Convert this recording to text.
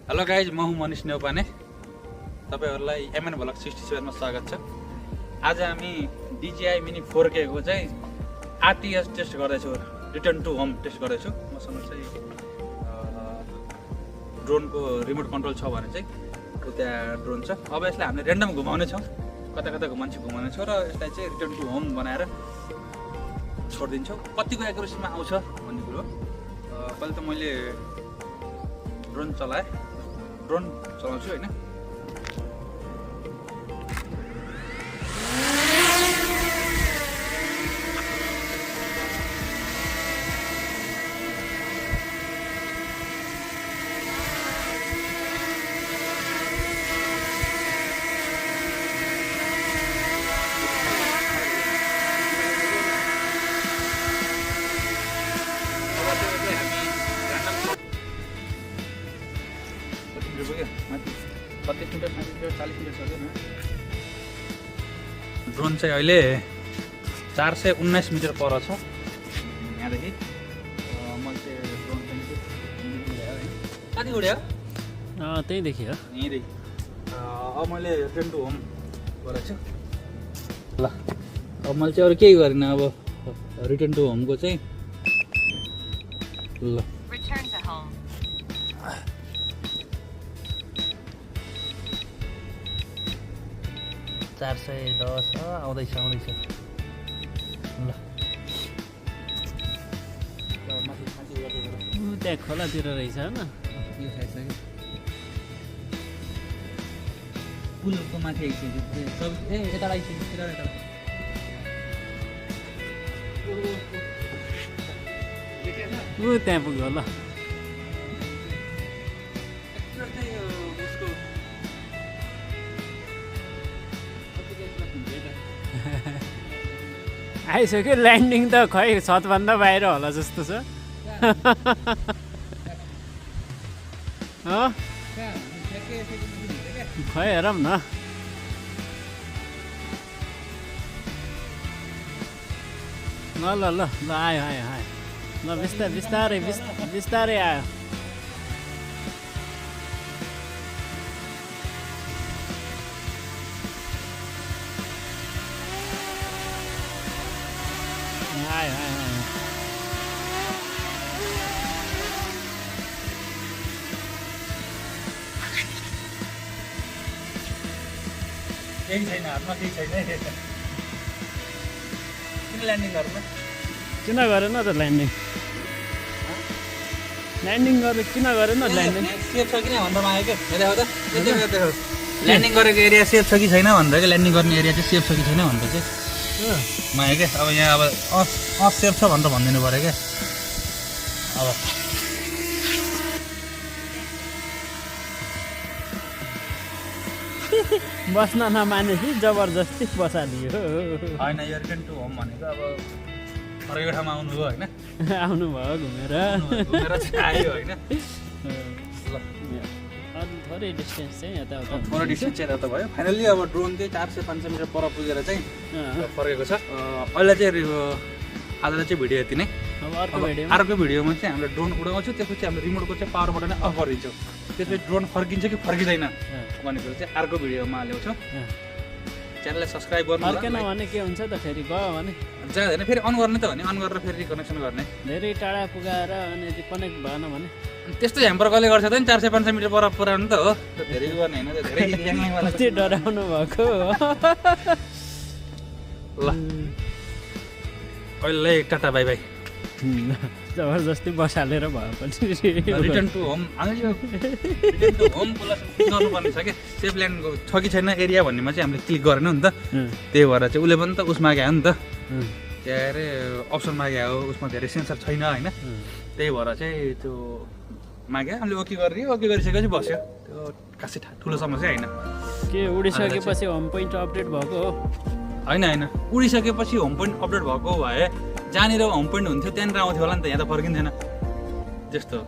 Hello guys, म हुँ मनिष नेउपाने। तपाईहरुलाई एमएन भ्लग 67 मा स्वागत छ। आज हामी DJI Mini 4K को चाहिँ RTS टेस्ट गर्दैछौँ, रिटर्न टु होम टेस्ट गर्दैछौँ। मसँग चाहिँ ड्रोनको रिमोट कन्ट्रोल छ भने चाहिँ त्यहाँ ड्रोन छ। अब यसलाई हामीले र्यान्डम घुमाउने छौँ, कता कता घुमाउने छौँ र यसलाई चाहिँ रिटर्न टु होम बनाएर छोडिदिन्छौँ। कतिको एक्युरेसीमा आउँछ भन्ने कुरो। पहिले त मैले ड्रोन चलाउँछु हैन। ड्रोन चाहिँ अहिले 419 मिटर पर छ यहाँदेखि। मैले चाहिँ ड्रोन कति उड्यो? त्यही देखियो यहीँदेखि। अब मैले रिटर्न टु होम गरेको छु। ल अब मैले चाहिँ अरू केही गरिनँ। अब रिटर्न टु होमको चाहिँ ल 410 आउँदैछ ल त्यहाँ खोलातिर रहेछ होइन। यो साइड छ कि पुलको माथि आइसक्यो। यता आइसक्यो। त्यहाँ पुग्यो ल। आइसक्यो। ल्यान्डिङ त खै छतभन्दा बाहिर होला जस्तो छ। खै हेरौँ न। ल ल ल ल आयो आयो आयो ल। बिस्तारै बिस्तारै आयो। आयो आयो आयो। केही छैन, हातमा केही छैन। किन ल्यान्डिङ गर्नु? किन गरेन त ल्यान्डिङ? किन गरेन ल्यान्डिङ? सेफ छ कि नै भनेर मागेको क्या। देखो त ल्यान्डिङ गरेको एरिया सेफ छ कि छैन भनेर क्या। ल्यान्डिङ गर्ने एरिया चाहिँ सेफ छ कि छैन भनेर चाहिँ मागेँ क्या। अब यहाँ अब असेफ छ भनेर भनिदिनु पऱ्यो क्या। अब बस्न नमानेपछि जबरजस्ती बसालियो। होइन, यो रिटर्न टु होम भनेको अब फर्केको ठाउँमा आउनुभयो होइन। आउनुभयो घुमेर चाहिँ आयो होइन। थोरै डिस्टेन्स चाहिँ यताउता थोरै डिस्टेन्स चाहिँ यता भयो। फाइनल्ली अब ड्रोन चाहिँ 400-500 मिटर पर पुगेर चाहिँ फर्केको छ। अहिले चाहिँ आजलाई चाहिँ भिडियो यति नै। अब अर्को भिडियोमा चाहिँ हामीले ड्रोन उडाउँछौँ, त्यसपछि हामीले रिमोटको चाहिँ पावर बटन अफ गरिदिन्छौँ। त्यसपछि ड्रोन फर्किन्छ कि फर्किँदैन भन्ने कुरो चाहिँ अर्को भिडियोमा ल्याउँछौँ। च्यानललाई सब्सक्राइब गर्नु। फर्केन भने के हुन्छ त? फेरि गयो भने जाँदैन, फेरि अन गर्ने त भने अन गरेर फेरि कनेक्सन गर्ने। धेरै टाढा पुगाएर अनि कनेक्ट भएन भने त्यस्तो ह्याम्पर कसले गर्छ त नि? 400-500 मिटर पर पुऱ्याउनु त हो। धेरै गर्ने होइन, धेरै कति डराउनु भएको। ल अहिले टाटा बाई बाई। जबरजस्ती बसालेर भयो पनि रिटर्न टु होम गर्नुपर्ने छ क्या। सेफ ल्यान्ड छ कि छैन एरिया भन्नेमा चाहिँ हामीले क्लिक गरेन नि त। त्यही भएर चाहिँ उसले पनि त उसमा गयो नि त, के अरे अप्सन माग्यो हो। उसमा धेरै सेन्सर छैन होइन। त्यही भएर चाहिँ त्यो माग्यो। हामीले ओके गरिसकेपछि बस्यो। त्यो खासै ठुलो समस्या होइन। के उडिसकेपछि होम पोइन्ट अपडेट भएको हो? होइन, उडिसकेपछि होम पोइन्ट अपडेट भएको भए जहाँनिर होम पोइन्ट हुन्थ्यो त्यहाँनिर आउँथ्यो होला नि त। यहाँ त फर्किँदैन त्यस्तो।